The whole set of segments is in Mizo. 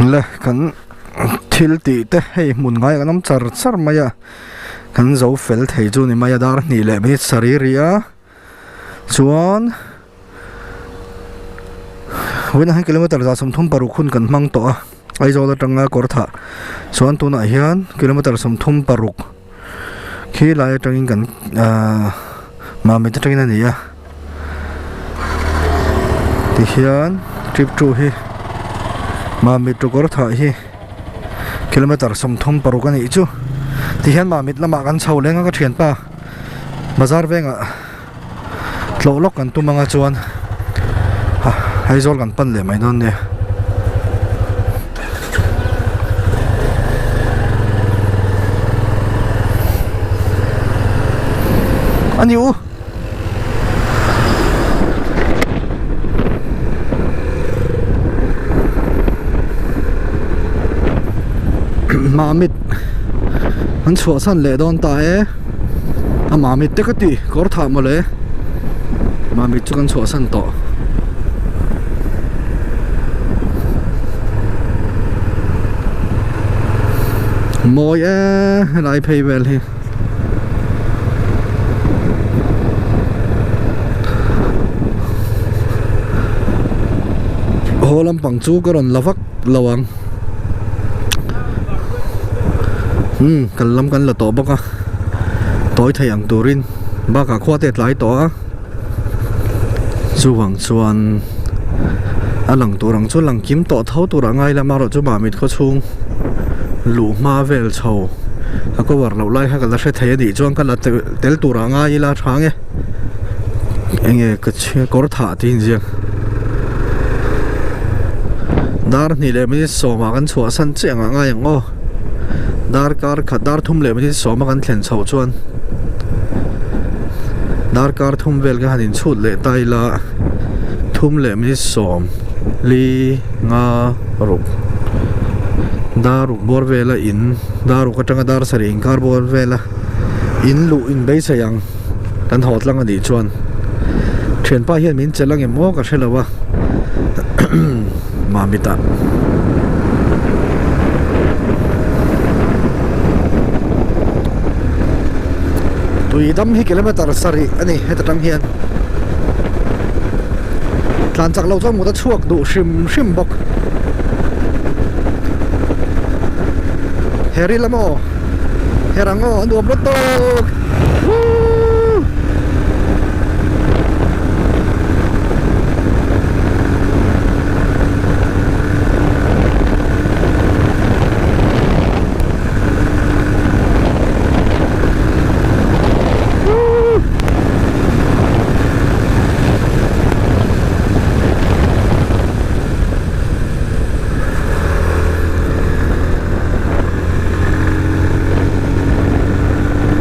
Le kan thil tih te hei hmun ngai kan awm char char mai a kan zo fel thei chu ni mai a dar hnih leh minute sarih ri a chuan vawiinah hian kilometer 36 hun kan hmang tawh a Aizawl atanga kawr thah chuan tunah hian kilometer 36 khi lai atangin kan ahh Mamit atangin a ni a tihian trip two hi Mamit to kawr thah hi kilometer 36 a nih chu tihian Mamit lamah kan chho leng a ka thianpa bazar vengah tlawh lawk kan tum anga chuan Aizawl kan pan leh mai dawn nia. A ni u. Mamit an chhuahsan leh dawn ta e. A mamit te ka ti kawr thah mawle mamit chu kan chhuahsan tawh. Mawi e helai phei vel hi. Haw lampang chu ka rawn la vak lo ang. Umm kal lam kan la tawh bawk a tawi thei ang turin bakah khua te a tlai tawh a chuvang chuan a lang tur ang chu lang kim tawh tho tur a ngai lama erawh chu mamit khaw chhung luh hma vel chho a cover loh lai kha ka la hre thei a nih chuan ka la tel tur a ngai ila a tha nge enge ka chhia kawr thah tih a inziak. Dar hnih leh minute sawmah kan chhuah san chiah ang a ngai ang aw darkar khat dar thum leh minute sawma kan thlen chhoh chuan darkar thum vel ka han inchhut leh ta ila thum leh minute sawm li nga ruk dar ruk bawr vela in dar ruk atanga dar sarih inkar bawr vela in luh inbeisei ang. Kan haw tlang a nih chuan thianpa hian min chelh ang em aw ka hre lo a Mamit ah. Tui dam hi kilometer sarih a ni heta tang hian tlan chak lo chuan mut a chhuak duh hrim hrim bawk. Heri lam aw. Her ang aw a nuam rawt tawk Woo Woo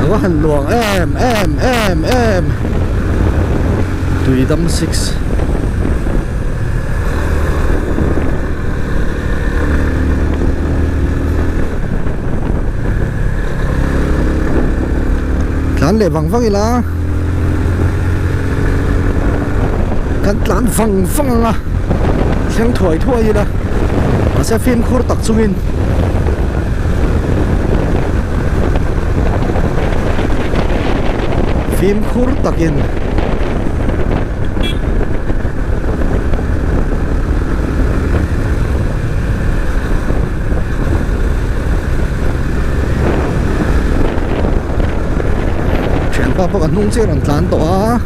A va han luang em em em em Tuidam 6 Tlan leh vang vang ila Kan tlan vang vang ang a Thleng thuai thuai ila Mahse fimkhur tak chungin Fimkhur takin Thianpa pawh ka hnung chiah a rawn tlan tawh a.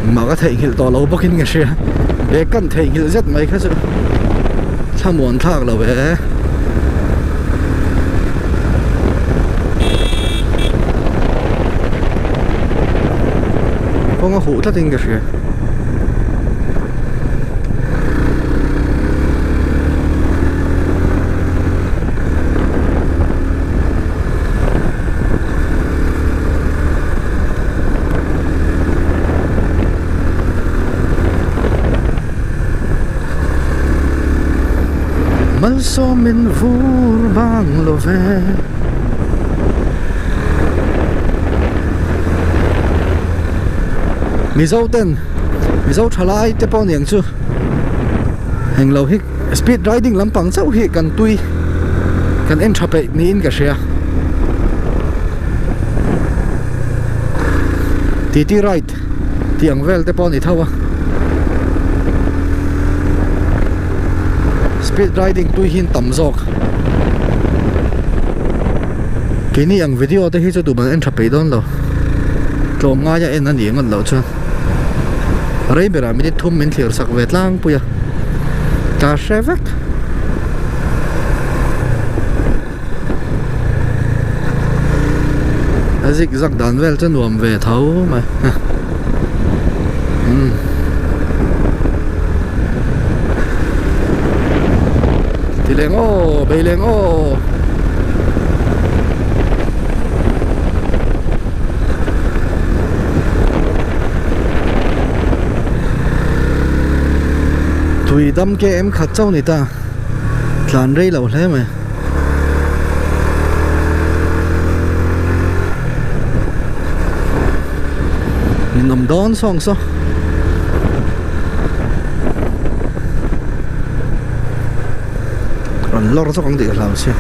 Mah ka theihnghilh tawh lo bawkin ka hria bag kan theihnghilh zet mai kha chu thlamuan thlak lo e. Kawng a huh tlatin ka hria. Malsawmin vur bang lo ve. Mizo ten Mizo thalai te pawh niang chu englo hi speed riding lampang chauh hi kan tui kan en tha peih niin ka hria. Titi ride tih ang vel te pawh a ni tho a. Speed riding tui hi an tam zawk. Keini ang video te hi chu tuman en tha peih dawn lo. Tlawm ngaia en a nih ngawt loh chuan rei berah minute thum min thlir sak ve tlangpui a. Ka hre vek. A zik zak dan vel chu nuam ve tho mai umm ti leng aw bei leng aw tui dam km khat chauh ni ta tlan rei lo hle mai. Min awm dawn sawng saw. Rawn lawr zawk ang tih ka hlau sia.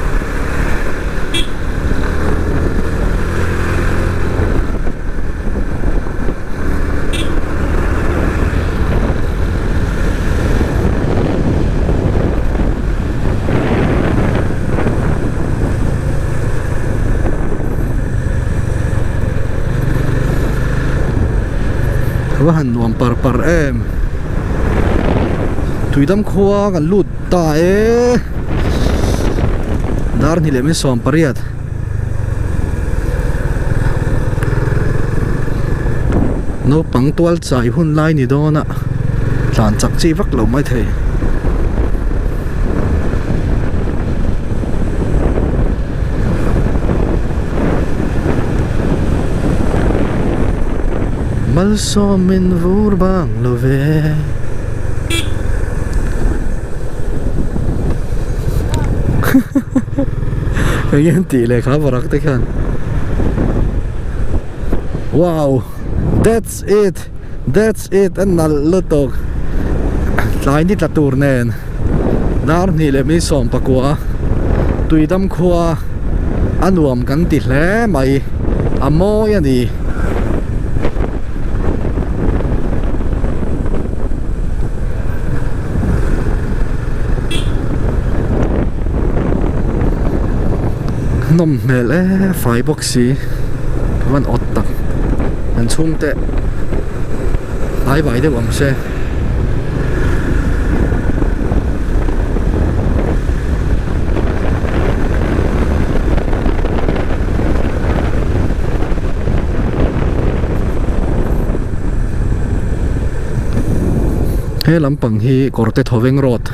Va han nuam par par em tuidam khua kan lut ta e dar hnih leh min sawm pariat naupang tual chai hun lai ni dawn a tlan chak chi vak lo mai thei. Malsawm min vur bang lo ve. Eng an tih leh kha varak te khan Wow that's it that's it a nalh lutuk tlai ni tla tur nen dar hnih leh mi sawm pakua tuidam khua a nuam kan ti hle mai a mawi a ni. Nawm hmel e fai bawk si ka van awt tak an chhungte hnai vai deuh ang se. He lampang hi kawrte thawveng road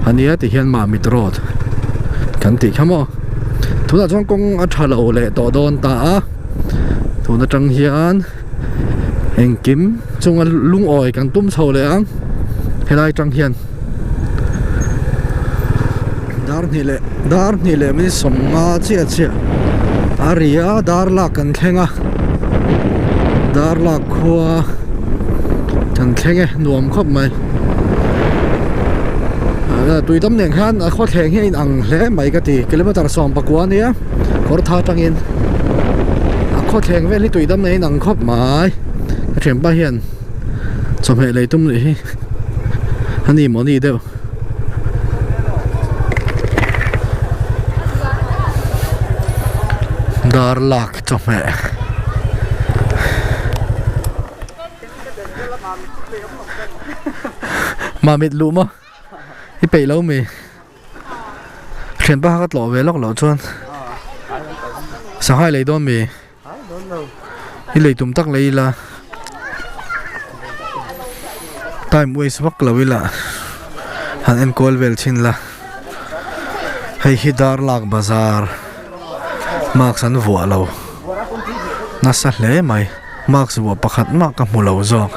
a nia ti hian Mamit road kan tih kha maw tunah chuan kawng a tha lo leh tawh dawn ta a tun atang hian engkim chunga lungawi kan tum chho leh ang helai atang hian dar hnih leh dar hnih leh min sawmnga chiah chiah a ri a dar lak kan thleng a dar lak khua kan thleng e nuam khawp mai tui tam nen khan a khaw thleng hi a inang hle mai ka ti kilometer 10 ania kawr tha atangin a khaw thleng vel hi tui dam nen a inang khawp mai ka thianpa hian chawhmeh lei tum nih hi a ni maw ni deuh. Dar lak chawhmeh Mamit luh maw i peih lo mi thianpa kha ka tlawh ve lawk loh chuan sangha i lei dawn mi. I lei tum tak lei ila time waste vak lo ila han enkawl vel thin la hei hi darlak bazar mask an vuah lo nasa hle mai mask vuah pakhat mah ka hmu lo zawk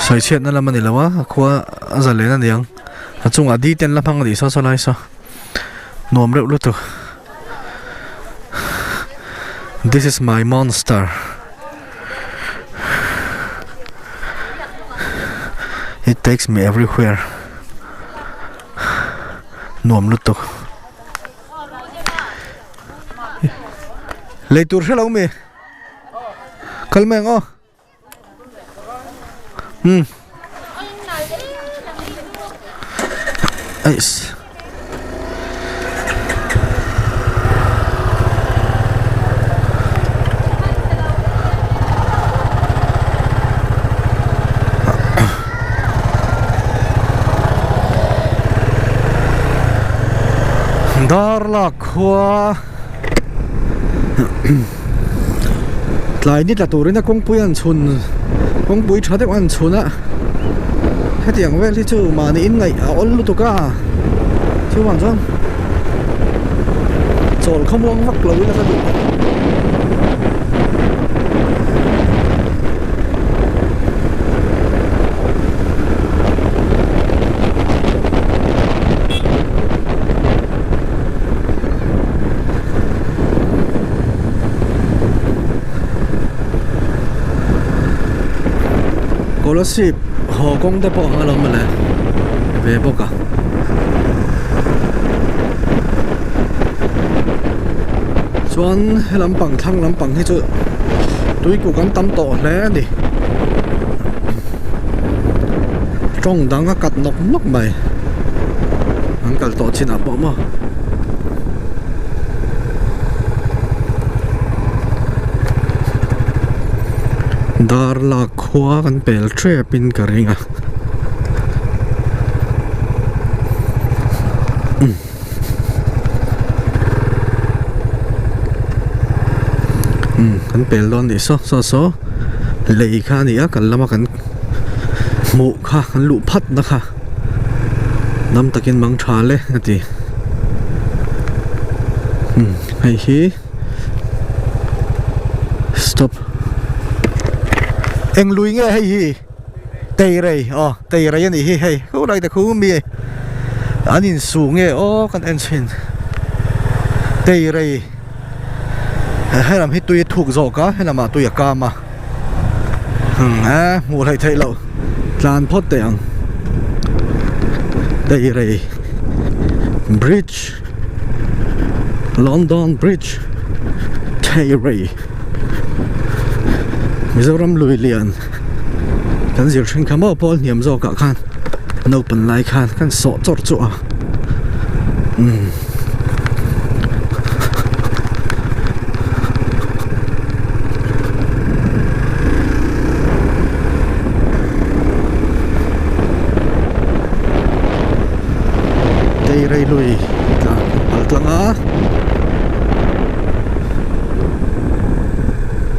sawi chhiatna lam a ni lo a a khua a zalen a niang a chungah di ten la hmang a nih saw saw lai saw nuam reuh lutuk. This is my monster. It takes me everywhere nuam lutuk lei tur hrelo mi kal mai ang aw um eiss. Darla khua tlai ni tla turin a kawngpui an chhun kawngpui tha deuh an chhun a hetiang vel hi chu mahni in ngaih a awl lutuk a chuvang chuan chawl khawmuang vak lo ila ka duh. Kolasib haw kawng te pawh ang alawm mawle ve bawk a. Chuan he lampang thlang lampang hi chu tuikuk an tam tawh hle a ni. Tawng dang a kat nawk nawk mai an kal tawh chin ah pawh maw. Darlak khua kan pel tep in ka ring a. Umm kan pel dawn nih saw saw saw lei kha a ni a kan lama kan hmuh kha kan luh phat na kha dam takin mang tha le a ti umm hei hi stop eng lui nge hei hi. Teirei aw teirei a nih hi hei khu lai te khu mi an insu nge aw kan en chhin teirei helam hi tui a thuk zawk a helamah tui a kam a a hmuh hleih theih loh tlan phawt teh ang teirei bridge London bridge teirei Mizoram lui lian. Kan zir thin kha maw pawl hniam zawk ah khan naupang lai khan kan sawh chawrh chu a umm Teirei lui tlan pal tlang a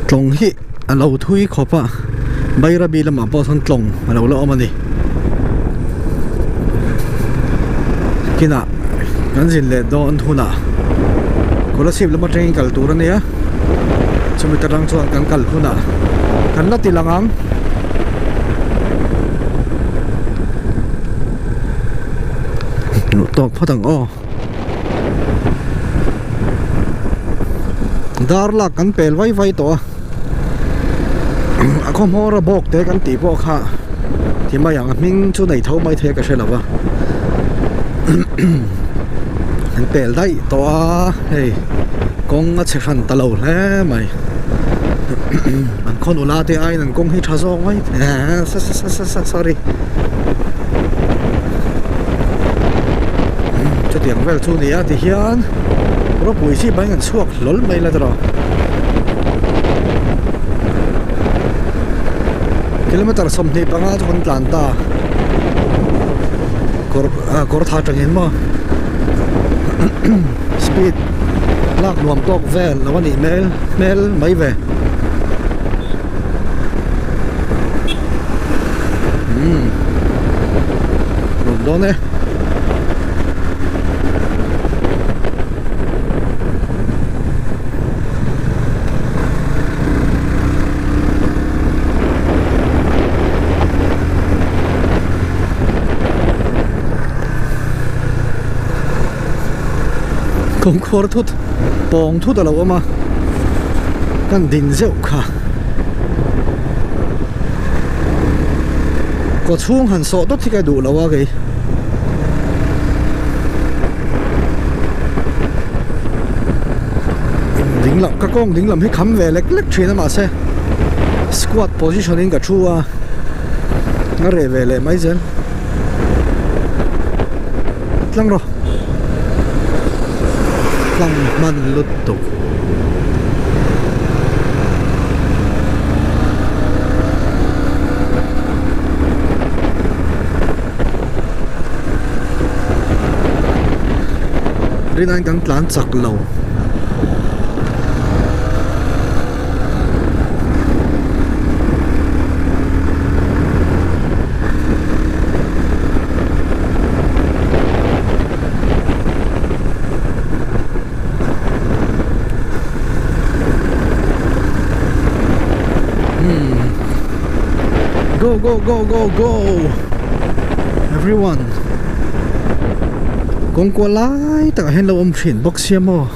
tlawng hi. A lo thui khawp a, Bairabi lamah pawh sawn tlawng a lo la awm a ni. Kinah kan zin leh dawn hunah Kolasib lam atangin kal tur a nia, chumi te rang chuan kan kal hunah kan la ti lang ang. Luh tawk phawt ang aw. Dar lak kan pel vai vai tawh a a khaw hmawr a bawk te kan tih pawh kha ti mai ang a hming chu nei tho mai thei ka hre lo va kan pel daih tawh a hei kawng a chhe hran ta lo hle mai an khaw nula te aiin an kawng hi tha zawk mai sorry. Chutiang vel chu ni a tihian ropui chi bang an chhuak hlawl mai la tawh kilometer 25 chu kan tlan ta kawr kawr tha tangin maw speed lak nuam tawk vel lo a nih hmel hmel mai ve. Umm nuam dawn e. Kawngkhuar thut pawng thut a lo awm a kan din zeuh kha. Kawchhung han sawh dawt hi ka duh lo a kei. Ding lam ka kawng ding lam hi kham ve lek lek thin a mahse squat position in ka thu a a reh ve leh mai zel tlang rawh tlang hman lutuk. Rinain kan tlan chak lo. Go go go go go everyone kawng kual lai takah hian lo awm thin bawk sia maw.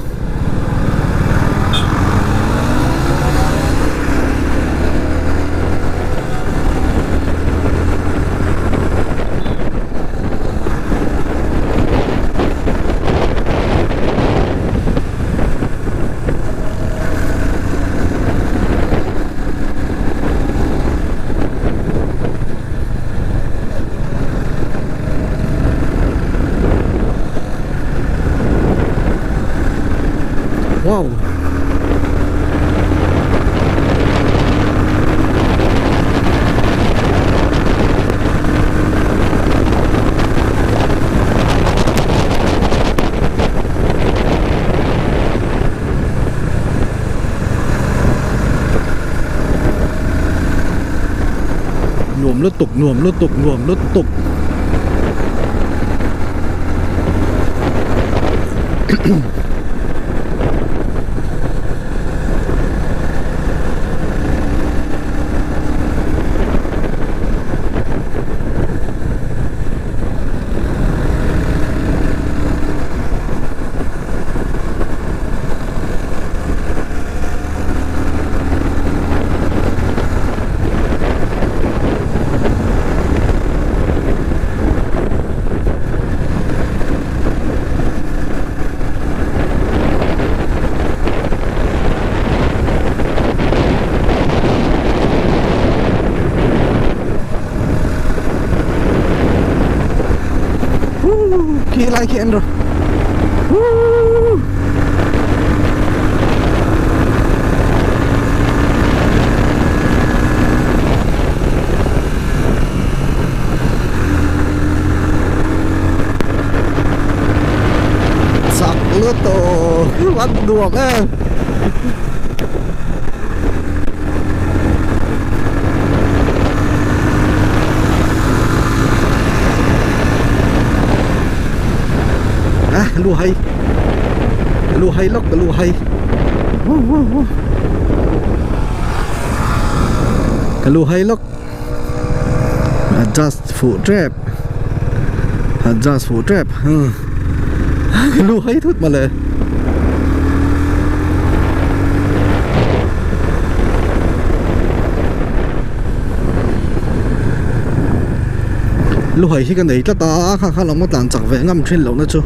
Wow. Nuam lutuk nuam lutuk nuam lutuk. Khi lai khi en rawh Woo Chak lutuk a nuam em. À, lu hay lu hay lốc lu hay ka lu hay lốc adjust fuh trep adjust fuh trep ka lu hay thut mà le Lu hai hi ka nei tlat a kha kha lam a tlan chak ve ngam thin loh na chu.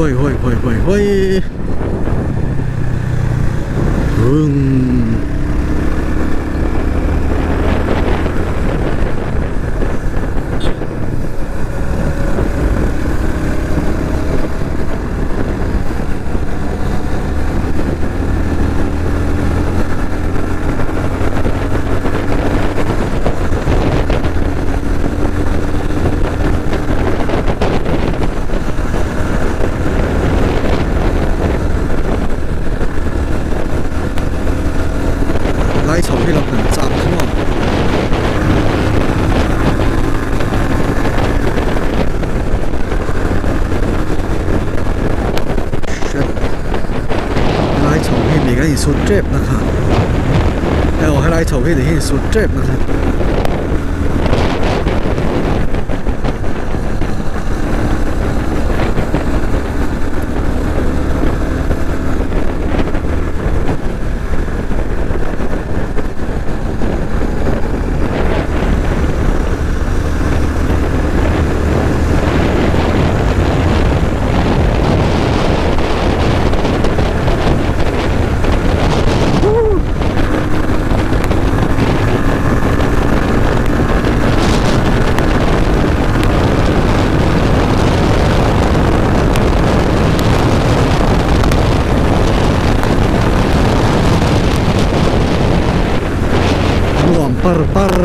Hoi hoi hoi hoi hoi Vâng Lai chho hi lo kan chak thung a. insut tep na kha hei aw helai chho hi tihian insut tep na kha. Nuam par par.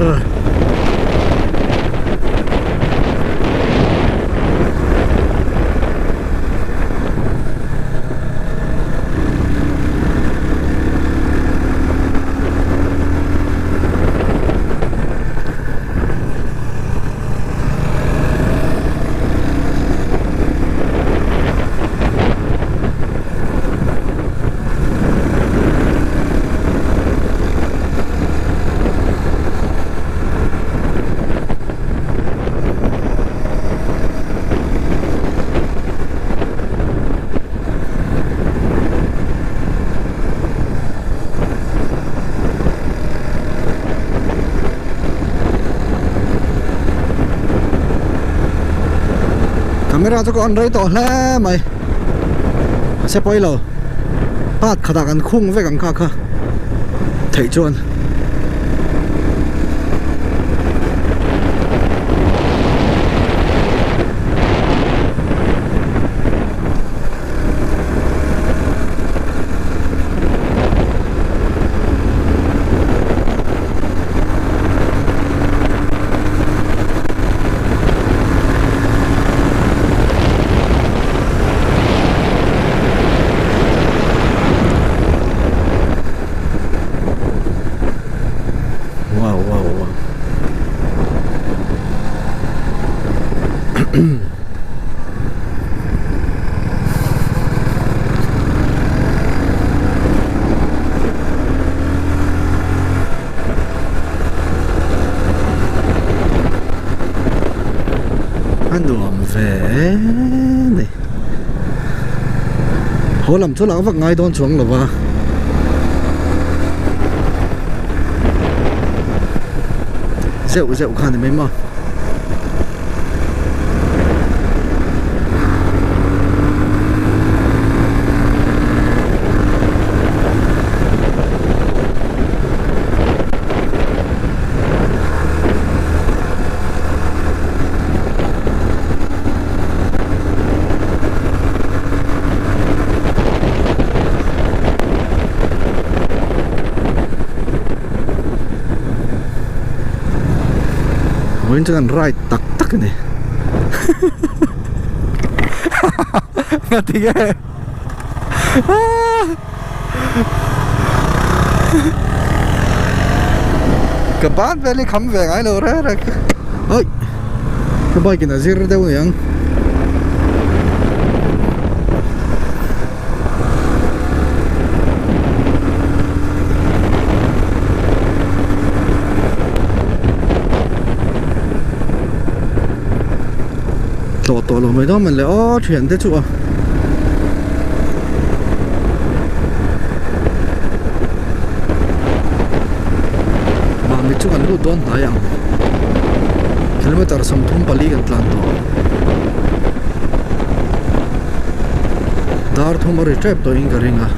Camera chu ka on rei tawh hle mai mahse pawi lo part khatah kan khung vek ang kha kha theih chuan. Wow wow wow A nuam ve ni haw lam chu lak vak ngai dawn chuang lo va zeuh zeuh kha ni mai maw. Vawiin chuan an ride tak tak a ni Ngati nge Ka ban vel hi kham ve ngai lo reng reng Oi Ka bike in a zir deuh aniang. Tlawh tawh lo mai dawn man le aw thian te chu a. Mahni chu kan lut dawn hnai ang kilometer 34 kan tlan tawh. Dar thum a ri tep tawh in ka ring a.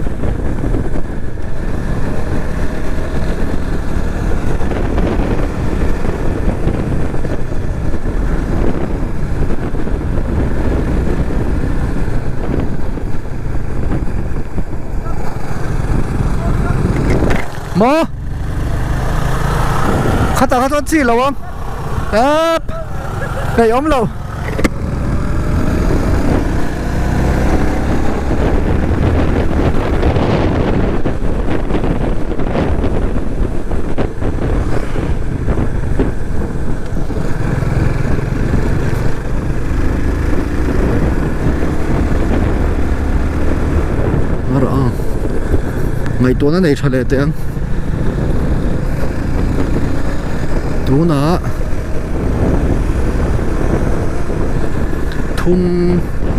Maw? Khatah kha chuan chi lo ang. Ep! Hei awm lo. Ngaihtuahna nei tha leh teh ang. Tunah thum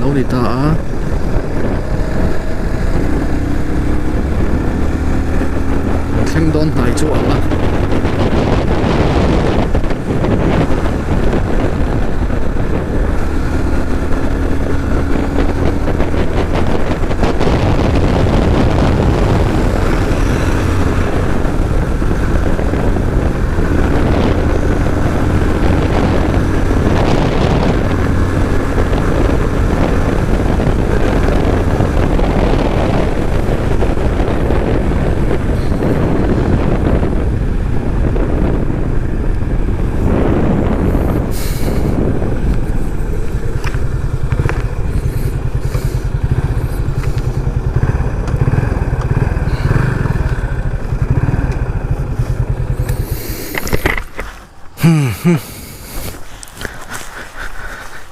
lo ni ta a. Thleng dawn hnai chu ang a.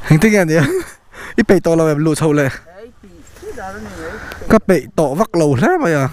Engtin nge nia i peih tawh lo em luh chho le ka peih tawh vak lo hle mai a.